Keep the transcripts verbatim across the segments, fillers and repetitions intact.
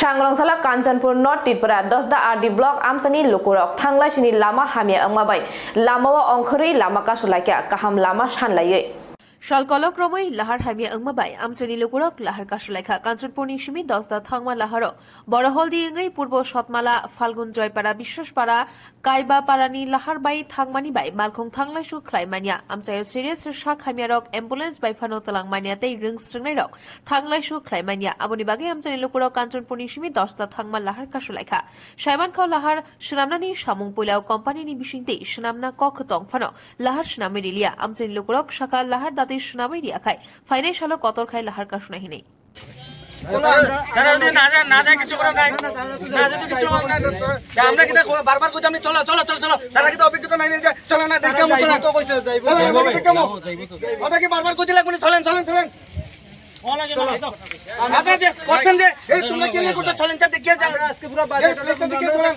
Thangrong sala Kanchanpur North Tripura, Dosda R D block amchani lukurok thanglai sini lama hamya wngma bai lama o ongkhorwi lama kasulaikha kaham lama sanlaiwi. Sal kolok romwi lahar hamya wngma bai amchani lukurok lahar kasulaikha. Kanchanpurni simi Dosda thangma laharo Boroholdi wngwi Purbo Sotmala, Phalgun Joypara, Biswaspara, Kaiba parani lahar bai thangmani bai malkhung thanglaisu khlai manya. Amchaio serious sak hamyarok ambulance bai phano twlang manya tei rwng swrwngnairok thanglaisu khlai manya. Aboni bagwi amchaini lukurok Kanchanpurni simi Dosda thangma lahar kasulaikha. Saimankha lahar swnamnani samung puilao company ni bisingtwi swnamna kok tong phano lahar swnamwi riliya. Amchaini lukurok saka lahar datwi swnamwi riyakhai phainai salo kotor khai lahar kasunai hinwi. তারা যদি না যায়, না যায়, কিছু করার নাই। না যায় তো কিছু করার নাই। তা আমরা কিতা কো-, বারবার কইতাম নি, "চলো, চলো, চলো, চলো।" তারা কিতা অভিজ্ঞতা নাই, নাই, চলো না, দেখে আমো, চলো। চলো, দেখে আমো। ওটা কি বারবার কইতে লাগবো না? চলেন, চলেন, চলেন। আপনি যে করছেন যে, এই তোমরা কেন করতে চলেন, তা দেখিয়ে যান। আজকে পুরো বাজার এই, দেখিয়ে চলেন।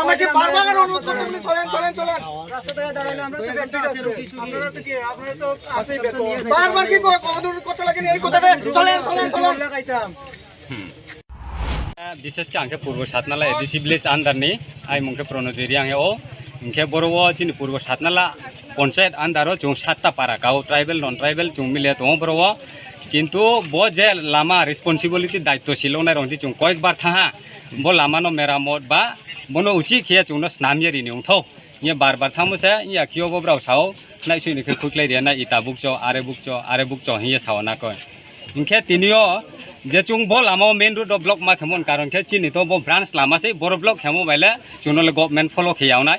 আমরা কি বারবার অনুরোধ করতে বলি, "চলেন, চলেন, চলেন"? রাস্তা থেকে দাঁড়ালে আমরা তো ব্যক্তি আছি। আপনারা তো কি, আপনারা তো আছেই বেতন। বারবার কি ক-, অনুরোধ করতে লাগে এই কথাটা? চলেন, চলেন, চলেন। লাগাইতাম। Bishesh khe ang khe Purbo Satnala A D C village under ni, ai mung khe Pronojoy Reang o. Hingkhe boro o chini Purbo Satnala ponchayat under o chwng satta para kao, tribal, non tribal chwng mile tongo boro o. Kintu bo je lama responsibility daitto silongnai rong di chwng koyekbar thaha, bo lama no meramot ba bono uchi khe chwng no snam ye rini wngthok. Ye bar bar thangmo se, ya kio bo brao sao, nai sui ni khe khuklai ria, nai ita bukcho, are bukcho, are bukcho, hiye sao na koi. Hingkhe tini o je chwng bo lama o main road o block ma khe mon karon khe chini to bo branch lama se, boro block khemo bai le chwng no le government follow khe yawnai.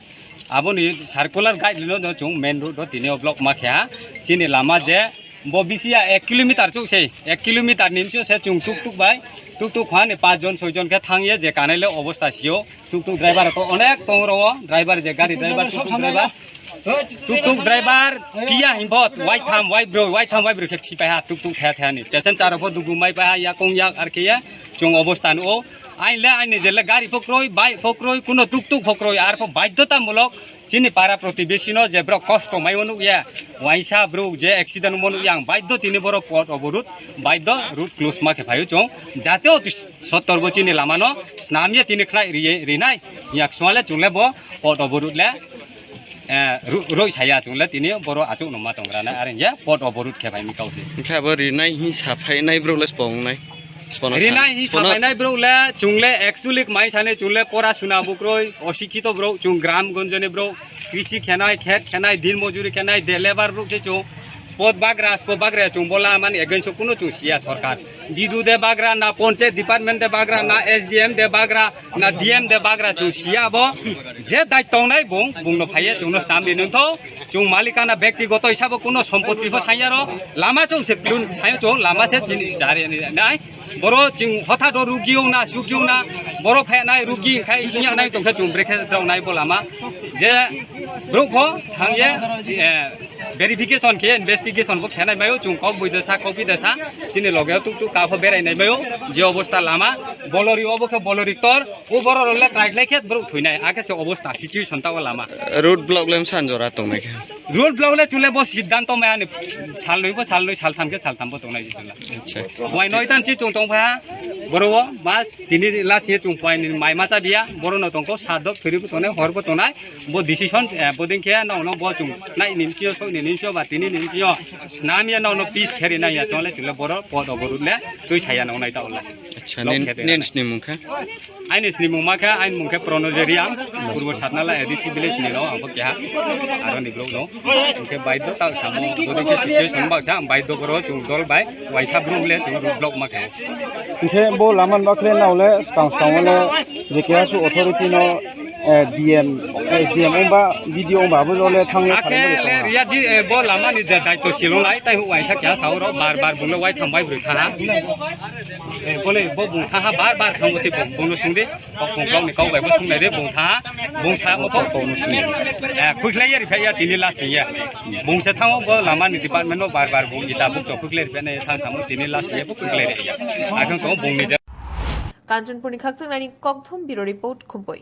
Aboni circular guideline no chwng main road o tini o block ma khe ha. Chini lama je bo bisi ya ek kilometer chuk se, ek kilometer ni bisi se chwng tuk tuk bai, tuk tuk khani panch jon, soi jon khe thang ye je kanai le obosta sio. Tuk tuk driver to onek tong ro o, driver je gari driver, tuk tuk driver. Tuk tuk driver kiya himpot, wai tham, wai bro, wai tham, wai bro khe khipai ha, tuk tuk thaya thaya ni. Passenger rok pho dugu mai pai ha, yakong yak ar khe ya, chwng obosta no o. Ain le aini je le gari pho kroi, bike pho kroi, kuno tuk tuk pho kroi, ar pho baidhotamulok chini para protibesi no je borok kosto mai o nuk ya, waisa borok je accident mo nuk ya, ang baidho tini borok pot oborut, baidho road close ma khe phaio chwng. Jate o sottor bo chini lama no snam ye tini khlai ri-, rinai, yak sua le chwng le bo pot oborut le, eh, ru-, roi saya chwng le tini boro achuk no ma tong gra na, are ya pot oborut khe phai mi kau se. Hingkhe abo rinai hi sa phainai borok le spong nai. Spona sa-, rinai hi spona sa phainai borok le chwng le actually mai sani chwng le pora suna bukroi, osikhito borok, chwng gram gonjoni borok, krisi khenai, khet khenai, din mojuri khenai, de labour borok se chwng. Spot bagra, spot bagra chwng bo lama ni against o kuno chwng siya sorkar. Bidu de bagra na, ponchayat department de bagra na, S D M de bagra na, D M de bagra chwng siya bo. Je dai tongnai bung, bung no phaiye chwng no snam ri nung tho. Chwng malikana bektigoto hisabo kuno sompotti pho sanya ro. Lama chwng se chwng sanya chwng lama se chini chari nai. Boro chwng hotha do rugi ong na, sugi ong na. Boro phe nai rugi khai siya nai tong khe chwng brekhe dau nai bo lama. Je borok pho thang ye, eh, verification khe, investigation bo khenai mayo, chwng kok bui desa, kok bi desa, chini loge tuk tuk ka pho berai nai mayo, je obosta lama, bolori obo khe bolori tor, o borok rok le trai khlai khe borok thwinai, a khe se obosta situation ta o lama. Road block le msa jora tong nai khe. Road block le chwng le bo siddhanto maya ni sal noi bo sal noi, sal tham khe sal tham bo tong nai chwng la. Acha. Buai noi tan chi chwng tong pha, boro o mas tini last ye chwng buai ni mai ma cha biya, boro no tong ko sa dok thwri bo tong nai, hor bo tong nai. Bo decision, eh, bodin khe no, no, bo chwng nai ni bisi o, sok ni bisi o, ba tini ni bisi o, snam ya no, no, peace kheri nai ya, chole chule boro pod oborut le twi saya no nai ta ola. Acha, nin, nin sni mung kha? Aini sni mung ma kha, aini mung khe Pronojoy Reang, Purbo Satnala A D C village ni no, ang bo keha, aro ni blog no. Hingkhe baidho ta samo, bodin khe situation ba sa, ang baidho boro chwng dol bai, waisa brum le chwng road block ma kha. Hingkhe bo laman bakle na ole, skang skang ole, je keha su authority no, eh, D M, S D M wngba, B D O wngba, abo le thangwi salai mani tongo. Riya di, eh, bo lama ni je daityo silongnai, tai huk waisa kya sao ro, bar bar bungno wai thang bai bwrwi thaha. Eh, bole bo bung thaha, bar bar thango se bung, bungno sungdi, kok bung kok ni kok bai bo sungnai de, bung thaha, bung sa mo kok bung sungdi. Eh, khuikhlai ya, riphai ya, tini last ya. Bung se thango bo lama ni department no bar bar bung ita buk chok khuikhlai riphai nai thang samo tini last ya, bo khuikhlai ya. Akhang tong bung ni je. Kanchanpurni khakchangnaini kokthum bureau report Khumpui.